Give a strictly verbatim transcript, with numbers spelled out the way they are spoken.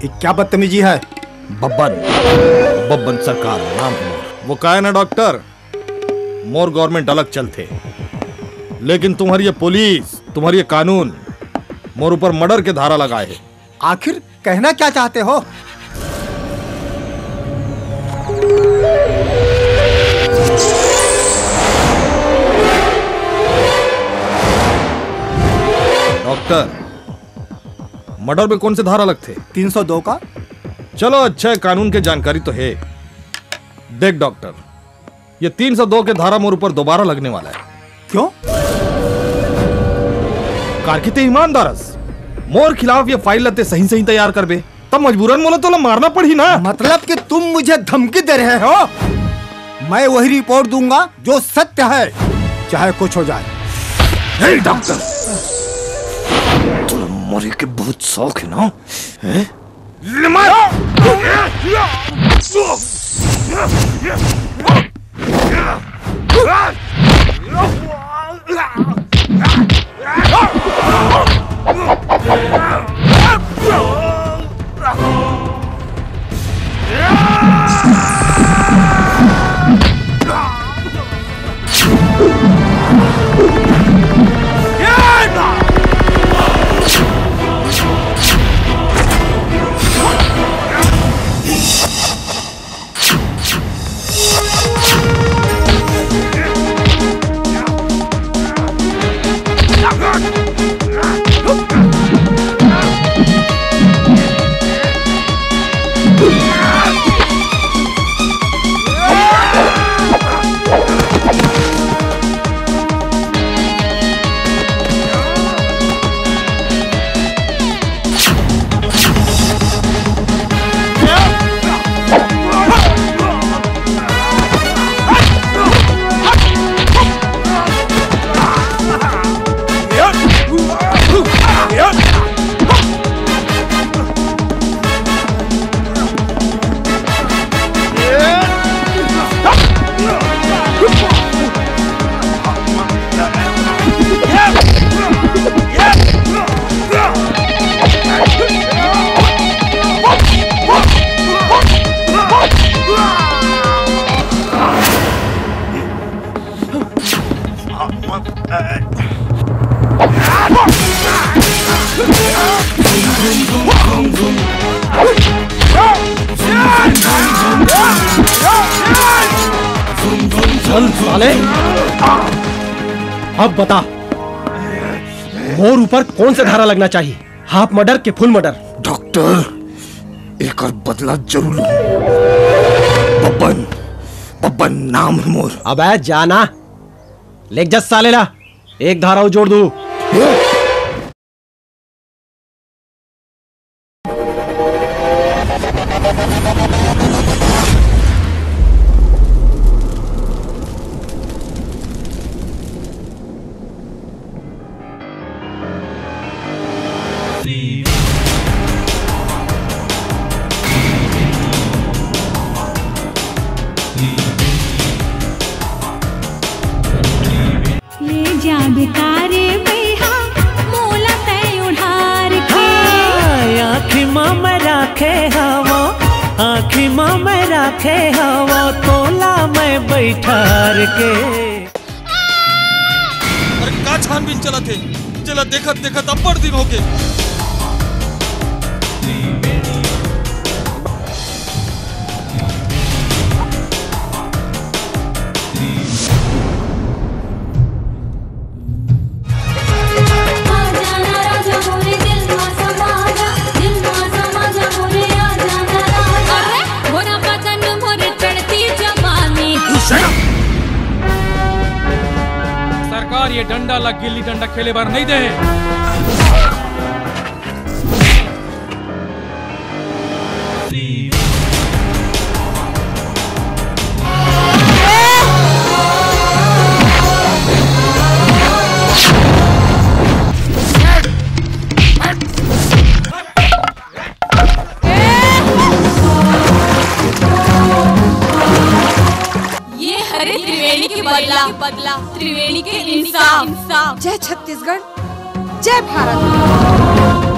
ये क्या बदतमीजी है? बब्बन, बब्बन सरकार नाम है मोर। वो का है ना डॉक्टर, मोर गवर्नमेंट अलग चलथे, लेकिन तुम्हारी ये पुलिस, तुम्हारी ये कानून मोर ऊपर मर्डर के धारा लगाए है। आखिर कहना क्या चाहते हो? डॉक्टर, मर्डर में कौन से धारा लगथे? तीन सौ दो का। चलो, अच्छा है, कानून के जानकारी तो है। देख डॉक्टर, ये तीन सौ दो के धारा मोर ऊपर दोबारा लगने वाला है। क्यों? कारकी ते ईमानदार अस, मोर खिलाफ ये फाइल ला ते सही सही तैयार करबे, तब मजबूरन मोला तोला मारना पड़ही ना। मतलब कि तुम मुझे धमकी दे रहे हो? मैं वही रिपोर्ट दूंगा जो सत्य है, चाहे कुछ हो जाए। हे डॉक्टर, तोला मरे के बहुत शौक है ना? हैं? ले मार। चल साले, अब बता, मोर ऊपर कौन सा धारा लगना चाहिए, हाफ मर्डर के फुल मर्डर? डॉक्टर, एकर बदला जरूर लूं। बब्बन, बब्बन नाम है मोर। अबे जाना, लेग जा साले ला, एक धारा अउ जोड़ दू। ले जाबे तारे बइहा, मोला तै उढ़ार के। हाँ, आँखी मा मैं राखे हवं, आँखी मा मैं राखे हवं, तोला मैं बइठार के। अरे का छानबीन चलत हे, जेला देखत देखत अब्बड़ दिन होगे। अरे, घोड़ा बदन मोर चढ़ती जवानी। सरकार ये डंडा ला गिल्ली डंडा खेले बर नहीं दे। ये हरे त्रिवेणी के बदला, बदला, त्रिवेणी के इंसाफ, इंसाफ। जय छत्तीसगढ़, जय भारत।